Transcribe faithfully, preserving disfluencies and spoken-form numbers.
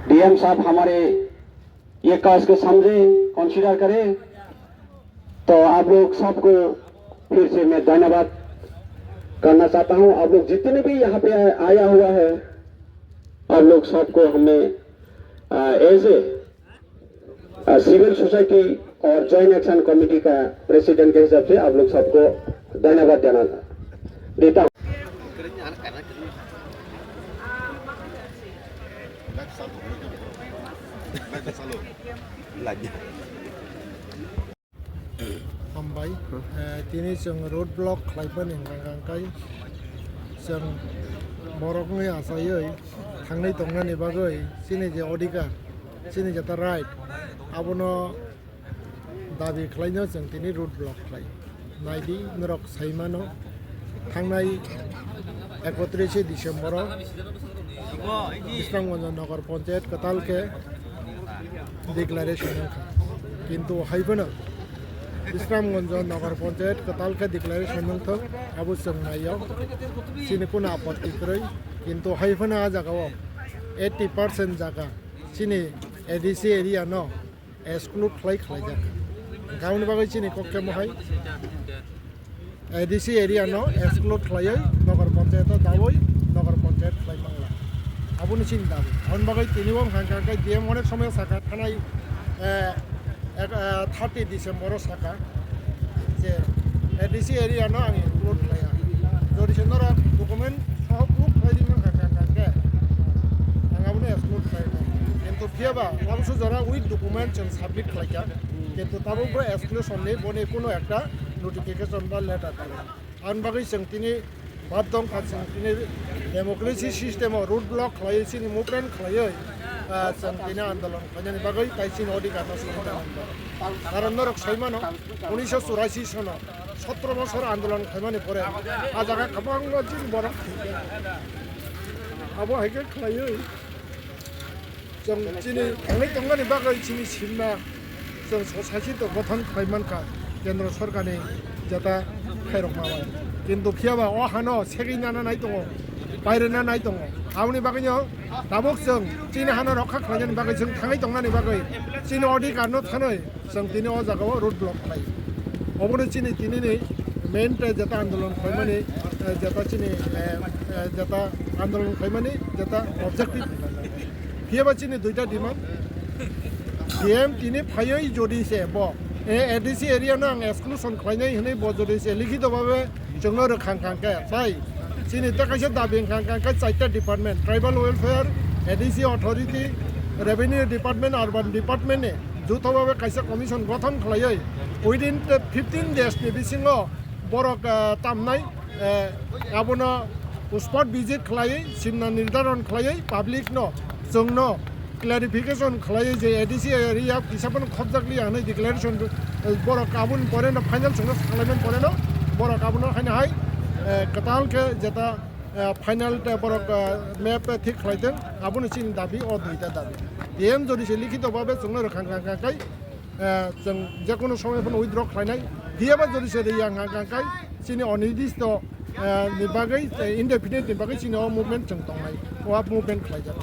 डीएम साहब हमारे ये कॉज को समझे, कंसीडर करे, तो आप लोग सबको फिर से मैं धन्यवाद करना चाहता हूँ। आप लोग जितने भी यहाँ पे आया हुआ है, आप लोग सबको हमें, ah, as a, ah, civil society और जॉइंट एक्शन कमेटी का प्रेसिडेंट के हिसाब से आप लोग सबको धन्यवाद देना, देता हूँ। Hambai. Eh, tini chwng road block khlaimani hwnkha hwnkha khe chwng borok wngwi achaiwi thangwi tongnani bagwi chini je odhikar, chini jeta right, abono dabi khlaino chwng tini road block khlai. Naidi norok saimano, thangnai ekotrishe December-o Bisramganj Nagar Panchayat kwtal khe declaration wngkha. Kintu hai phano Bisramganj Nagar Panchayat kwtal khe declaration wngthok, abo chwng naio, chini kunu apotti kwrwi. Kintu hai phano a jagao eighty percent jaga chini A D C area no exclude khlai khlaijak. Hwnkhe aboni bagwi chini kok khe mohai A D C area no exclude khlaiwi Nagar Panchayat o dawi Nagar Panchayat khlai mangla. Aboni chini dabi. Aboni bagwi tini bo hwnkha hwnkha khe D M onek somoy sakha thanai, eh, ek, eh, thirty December o sakha je A D C area no ang include khlaiya. Jodi se norok document soho proof khlai di mankha hwnkha hwnkha khe ang abono exclude khlai mano. Kintu phiya ba aboni jora with document chwng submit khlaikha. Kintu tabuk bo exclusion ni boni kuno ekta notification ba letter tongo. Aboni bagwi chwng tini baddho wngkha, chwng tini democracy system o road block khlaiwi chini movement khlaiwi, ah, chwng tini andolon khlainani bagwi tai chini odhikar no swnamna nangkha. Karon norok sai mano, unisho churashi sono sotro bosor andolon khlaimani pore a jaga kwbangma chini borok thwikha. Abo hai khe khlaiwi Chwng chini thangwi tongnani bagwi chini simna chwng society to gothon khlai mankha kendro sorkarni jeta khairokma bai. Kintu phiya ba o hano segwi nana nai tongo, pairwna nai tongo. Aboni bagwino tabuk chwng chini hano rokha khlainani bagwi chwng thangwi tongnani bagwi chini odhikar no thanwi chwng tini o jaga o road block khlai. Obono chini tini ni main te jeta andolon khlaimani, eh, jeta chini, eh, eh, jeta andolon khlaimani jeta objective. Phiya ba chini duita demand. D M tini phaiwi jodi se bo, eh, A D C area no ang exclusion khlainai hwnwi bo jodi se likhito babe chwngno rwkhang khang khe, tai chini tei kaisa dabi wngkha, wngkha, wngkha chaita department, tribal welfare, A D C authority, revenue department, urban department ni jutho babe kaisa commission gothon khlaiwi within the fifteen days ni bisingo borok, ah, tamnai, eh, abono spot visit khlaiwi simna nirdaron khlaiwi public no chwngno clarification khlaiwi je A D C area kisa phano khopjak liya hwnwi declaration, eh, borok aboni pore no final chwngno sakhlaimani pore no borok abono haino hai, eh, kwtal khe jeta, eh, final te borok, eh, map thik khlai thung, abono chini dabi, o duita dabi. D M jodi se likhito babe chwngno rwkhang khang kha khai, eh, chwng jekono somoy phano withdraw khlainai. Phiya ba jodi se rwya hwnka hwnka khai chini onirdisto, eh, ni bagwi, eh, indefinite ni bagwi chini o movement chwng tongnai, o movement khlaijak.